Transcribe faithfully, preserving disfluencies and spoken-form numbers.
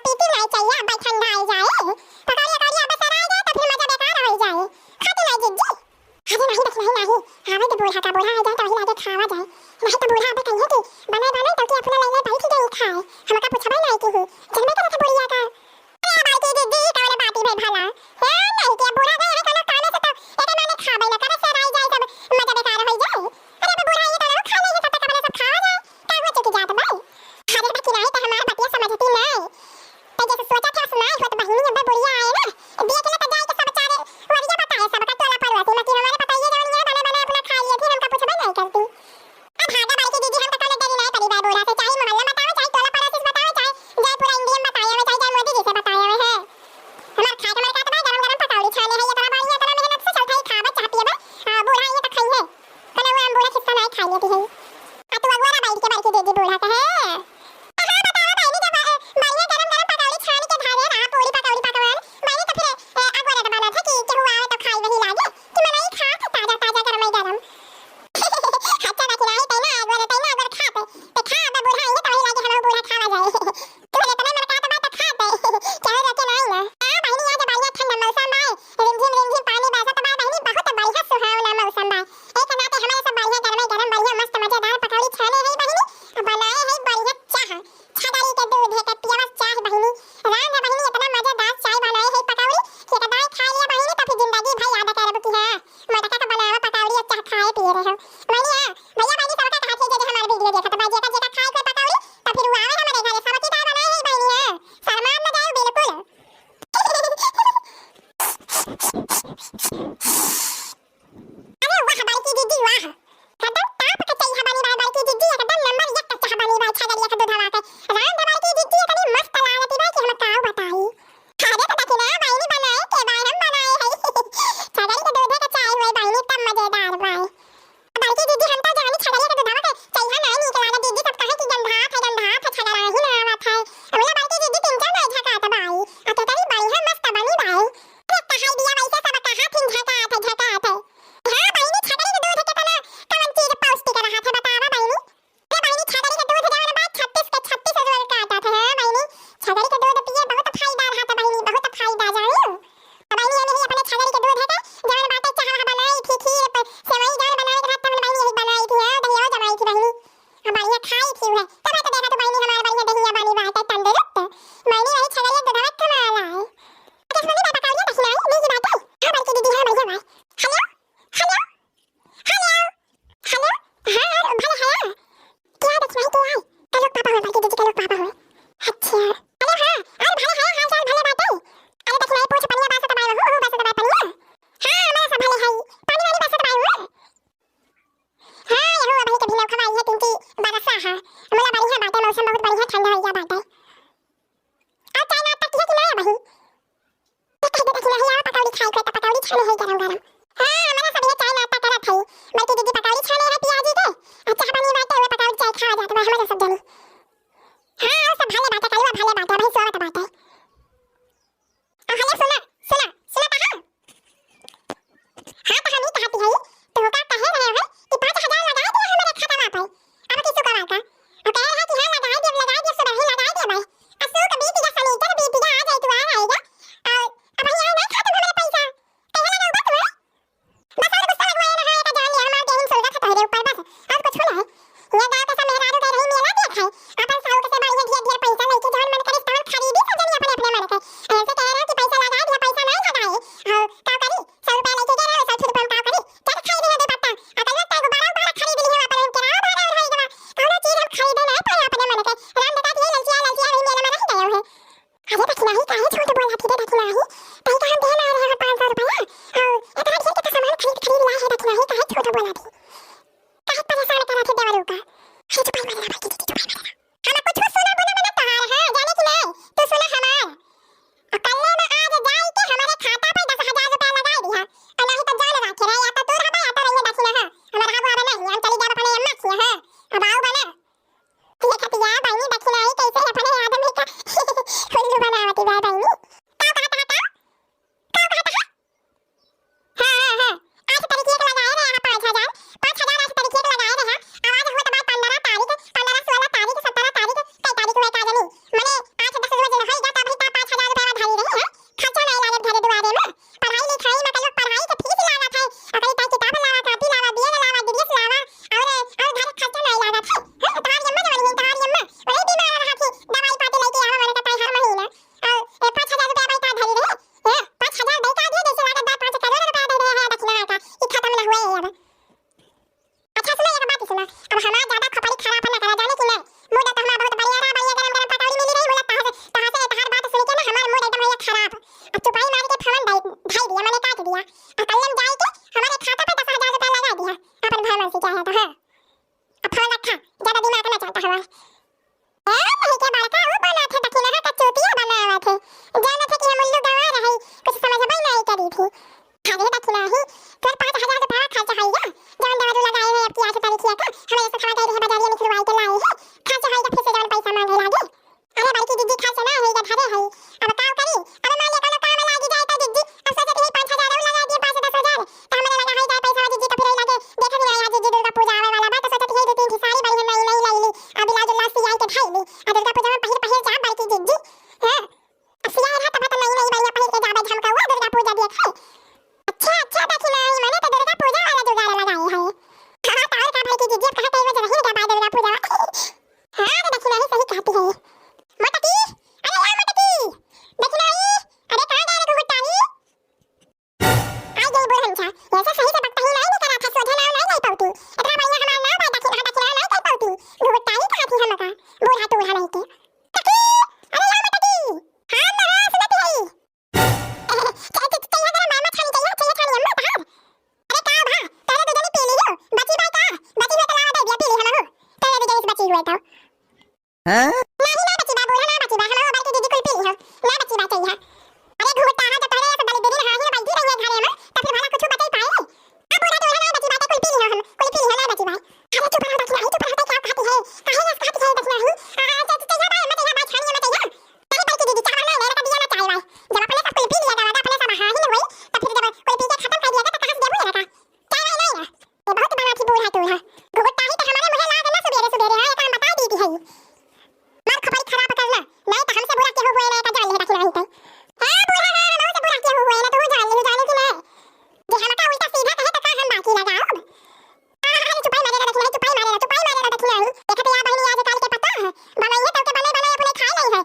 पीती नाई चाहिए, अब ठंडा आई जाए। पकौड़ी अकौड़ी अब सराई जाए, तो फिर मजा बेकार हो जाए। खाती नाई जिज्जी। अरे नाहीं, बस नाहीं, नाहीं। आवे दे बूढ़ा का, बूढ़ा आ जाए, तो वही लागे खावा जाए। नाहीं तो बूढ़ा अबे कहिए कि बनाए, बनाए, तो कि अपना लइले बैठ गई खाए। हमका पूछबे नाहीं की ही। जनबे करे थे बुढ़िया का। अरे बड़की जिज्जी, कौन बाटी भई भला? ए, नाहीं कि बूढ़ा गए है, कोनो कामे से तो एके माने खाबे ना करे, सराई जाए, सब मजा बेकार हो जाए। अरे अब बूढ़ा ये तो खा ले, ये सब तो कबले सब खावा जाए। का हुआ चुकी जात बा? अरे बकिराई तो हमार बतिया समझती नाहीं। तो जैसे सोचा था, सुनाई होत बहिनी, अब बुढ़िया आए ना, दिए के लिए तो जाए के सब चारे वरिया बताए, सबका टोला पड़ोसी, मती हमारे बताइए, जवन ये बने बने अपना खा लिए थे, हमका पूछबे नाहीं करती। अब भागा बड़की जिज्जी, हम तो कल डरी नाहीं परिवार बूढ़ा से, चाहे मोहल्ला बतावे, चाहे टोला पड़ोसी से बतावे, चाहे जाए पूरा इंडिया में बताए आवे, चाहे जाए मोदी जी से बताए आवे है। हमार खाए के मन कहत बा, गरम गरम पकौड़ी छाने है, इतना बढ़िया, इतना मेहनत से चलता है, खाबे चाह पियबे, आ, बूढ़ा आइए तो खाइए। कने वो हम बूढ़ा खिस्सा नाहीं खाई लेती है। आ तू अगुआ ना बैठ के बड़की जिज्जी बूढ़ा कहे। हाँ, बतावा बहिनी, जब, अ, बढ़िया गरम गरम पकौड़ी छान के धारे रहा, पूरी पकौड़ी पकवान, बहिनी तो फिर, अ, अगुआ ना तो बना था कि केहू आवे तो खाई वही लागे, कि मनई खात ताजा ताजा गरम गरम। अच्छा बकिराई तै ना, अगुआ ना तै ना, अगुआ खात, ते खा, अब बूढ़ा आइए तो वही लागे, हम बूढ़ा खावा जाए। तू इतना मन कहत बा तो खात, केहू रोके नाहीं ना। हाँ बहिनी, आज बढ़िया ठंडा मौसम बा, रिमझिम रिमझिम पानी बरसत बा बहिनी, बहुत बढ़िया सुहावना मौसम बा। एक नाते हमारे सब बढ़िया गरमे गरम बढ़िया मस्त मजेदार पकौड़ी छाने है बहिनी, बनाए है बढ़िया चाह, छगरी के दूध है, पियावा चाह बहिनी, रांध बहिनी इतना मजेदार चाय बनाए है पकौड़ी, कि एक दाई खा लिया बहिनी तो फिर जिंदगी भर याद करब कि हाँ, मोटका का बनावा पकौड़ी और चाह खाए पिए रहे हो। बहिनी हाँ, भैया बहिनी सबका कहा थी जे हमारे वीडियो देखत बा, जेका जेका खाए के पकौड़ी, तो फिर वो आवे हमारे घरे, सब की दाई बनाए है बहिनी हाँ, शर्मा न जाए बिल्कुल। अरे वाह बड़की जिज्जी वाह, एकदम top के चाह बनी बा बड़की जिज्जी, एकदम नंबर एक के चाह बनी बा, छगरिया के दूधवा के। रांध बड़की जिज्जी इतनी मस्त लागती बा कि हम का बताई। अरे तो देखी ना बहिनी बनाए के बा, हम बनाए है। छगरी के दूधे के चाह हुए बहिनी, एकदम मजेदार बा। बड़की जिज्जी हम तो जानी छगरिया के दूधवा के चाह नाहीं नीक लागे जिज्जी, सब कहे कि गंधात है, गंधात है, छगरा ही ना आवत है। हमला बड़की जिज्जी तीन चार नाहीं झकात बाई, आ तो तरी बढ़िया मस्त बनी बाई। अरे कहाई दिया वैसे सब कहा थिन झकात है, झकात है। हाँ बहिनी, छगरी के दूध के तना कवन चीज पौष्टिक रहत है बतावा बहिनी। अरे बहिनी, छगरी के दूध जवन बा छत्तीस के छत्तीस रोग काटत है। हाँ बहिनी, छगरी के दूध पिए बहुत फायदा रहत बहिनी, बहुत फायदा जानियो। अब बहिनी, हम यही अपने छगरी के दूध है का जवन बाटे चाह बनाई थी, खीर प-, सेवई जवन बनावे के रहत हमने बहिनी यही बनाई थी। हाँ दहिया जमाई थी बहिनी, हम बढ़िया खाई थी है। तब तो देखा तो बहिनी हमार बढ़िया दहिया बनी बाटे तंदुरुस्त। बहिनी वही छगरी के दूधवा कमाल है। अच्छा सुनी बाबा कौन दहिया नहीं की बाटे। हाँ बड़की दीदी हाँ बढ़िया बा। हेलो, हेलो। हेलो, हेलो, हाँ, भले हाँ। क्या देख भाई के आई? का लोग पापा हुए, बड़की दीदी का लोग पापा हुए। अच्छा, हेलो, हाँ, अरे भले हाँ, हाल चाल भले बाटे। अरे देख भाई पूछ पनिया बासत बाई, हो, हो, बासत बाई पनिया। हाँ, हमारे सब भले है। पानी वानी बासत बाई हुए। हाँ, यहो अभी के भी लोग खवाई है क्योंकि बरसा है। मोला बढ़िया बाटे, मौसम बहुत बढ़िया ठंडा हो गया बाटे। और चाय नाश्ता किया कि नहीं अबही? तो कह दे, देखी नहीं, आवा पकौड़ी खाए के, तो पकौड़ी छाने है गरम गरम। हाँ, हमारा सब ये चाय नाश्ता करत है। बड़की दीदी पकौड़ी छाने है प्याजी के, आ चाह बनी बाटे, वो पकौड़ी चाय खावा जात बा, हमारे सब जनी। हाँ, वो सब भले बाटे, कलुआ भले बाटे, वही सोवत बाटे। आ, हेलो, सुना, सुना, सुना कहाँ? हाँ, तो हम ही कहती है, तो का कहे रहे हो कि पाँच हजार लगा दिया हमारे खतवा पे। अब किसु का वाला? अब कह रहा है कि हाँ, लगाई दे, लगाई दे, सुबह ही लगाई दे भाई। अब सुक बीत गया, शनिचर बीत गया, आज इतवार आएगा। और अब यहाँ नहीं खाता हमारे पैसा। कहे लगा बस हुआ। बस और गुस्सा लगवाए ना है, का जान लिया, हमारे देहिन सोलह खतरे ऊपर बस, और कुछ ना है। ये गाँव का सब मेहरारू दे रही मेला देख है। अपन साहू के से बढ़िया ढेर ढेर पैसा लेके जौन मन करे तौन पूजा में पहिर पहिर जा बड़की जिज्जी। हाँ, अब सियार है तब तो नई नई बनिया पहिर के जाबे झमकौआ दुर्गा पूजा देखे। अच्छा अच्छा दखिनही, मने तो दुर्गा पूजा वाला जुगाड़ लगाई है। हाँ, तो और का बड़की जिज्जी, अब कहाँ कहीं वो जगह ही नहीं बा दुर्गा पूजा। हाँ, तो दखिनही सही कहती है। मोटकी, अरे यार मोटकी, दखिनही, अरे कहाँ गए रे घुघुटाही? आई गई बुढ़न सा, ऐसे सही से बकताही नहीं निकला था, सोझे नाव नहीं ले पाउती। इतना बढ़िया हमार नाव बा, दखिन, हाँ, दखिना नहीं ले पाउती। घुघुटाही कहती हम का, बूढ़ा टूढ़ा नहीं के। मोटकी, अरे यार मोटकी, हाँ, ना, सुनती है। चाहिए, चाहिए तेरा मामा छानी चाहिए, चाहिए छानी अम्मा कहाँ? अरे का भा, तोरे दू जनी पी ली हो, बची बा का? बची हुए तो लावा दे दिया, पी ली हम हो। तोरे दू जनी से बची हुए तो। हाँ? नहीं, ना बची बा, बूढ़ा ना बची बा, हम हो बड़की दीदी कुल पी ली हो। ना बची बा चाहिए। अरे घुघुटाहा, जब तोरे ऐसे बड़ी दीदी रहा ही ना बैठी रही है घरे में, तो फिर भला कुछ बचे पाए? अब बूढ़ा तो ना बची बा, कुल पी ली हो हम, कुल पी ली हो, ना बची बा। अरे चुप रहो दखिनही, चुप रहो, क्या कहती है? काहे ऐसे कहती है दखिनही? आ, च-, च-, चाहिए बा, मत चाहिए बा, छानिए मत चाहिए। काहे बड़की दीदी, चावल नहीं, नहीं, तो दिया ना चाय वाय। जब अपने सब कुल पी लिया जावा, अपने सब हाहिन होई, तो फिर जब कुल पी के खत्म कर दिया, तो कहाँ से देबू ये बता? चाय वाय नहीं ना। ये बहुत बड़ा थी बूढ़ा टूढ़ा। घुघुटाही तो हमारे मुँहे लाग ना सुबेरे सुबेरे, हाँ, ये काम बता दी थी है। मार खपरी खराब कर ना, नहीं तो हमसे बुरा केहू हुए ना, का जान ले दखिनही तो। हाँ, बूढ़ा, हाँ, हमसे बुरा केहू हुए ना, तू जान ले, जाने की ना। जे हमका उल्टा सीधा कहे, तो का हम बाकी लगाओ? अरे चुपाई मारे ला दखिनही, चुपाई मारे ला, चुपाई मारे ला दखिनही। देखत या बहिनी आज काल के पता है, बनइहे तब के बने बने अपने खाए नहीं है।